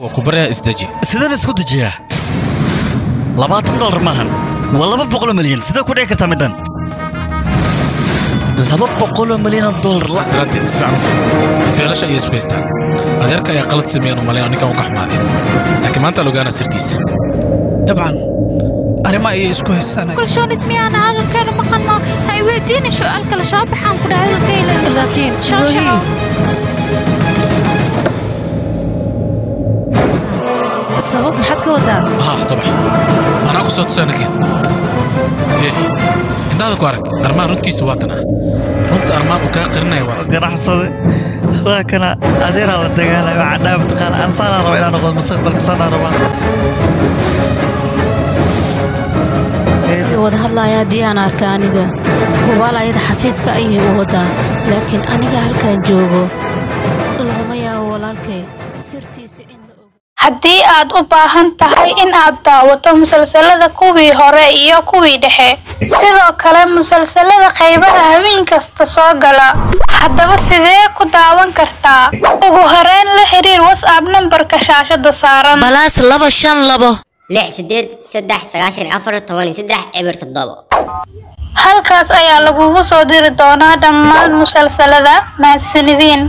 Waa ku baryaa, isdeji. Sideen isku dejiyaa? $20 maahan, waa 200 milyan. Sidee ku dhici kartaa middan 200 milyan oo dollar? Saas daraaddeed si fiican u fiir. Feelasha ayay isku haystaan. Adeerka ayaa qalad sameeyeen u malayn, ninkan uu ka xumaaday, laakiin maanta la ogaanaa sirtiisa. Dabcan arrimo ayay isku haystaan. Kalsoonid miyaana hadalkeena maqano? Ha i weydiina su'aal kale, soo baxaan ku dhahay hadalkayla. Laakiin Shaasharo. Sabab maxaad ka wadaa? Haa, soo bax, anaa ku soo tusaa ninkeed. Fiiri, indhaada ku arag. Armaan runtiisa waa tan ah, runta Armaan uu kaa qarinaya waa Ganacsade waa kana, adeeraa la dagaalay. Waxaa dhaa mataqaana, ansaanaa raba inaan noqdo mustaqbalka, saanaa rabaa. Wada hadlaya haddii aan arka aniga hubaal ayada xafiiska ayay u wadaa, laakiin aniga halkan joogo lagama yaabo walaalkay sirtiisa in la ogo. Haddii aad u baahan tahay in aad daawato musalsalada kuwii hore iyo kuwii dhexe, sidoo kale musalsalada qaybaha habeen kasta soo gala, haddaba sidee ku daawan kartaa? Ugu horeyn la xiriir WhatsApp nambarka shaashada saaran. Balaas 252 683 94 13 07. Halkaas ayaa lagugu soo diri doonaa dhammaan musalsalada. Mahadsanidin.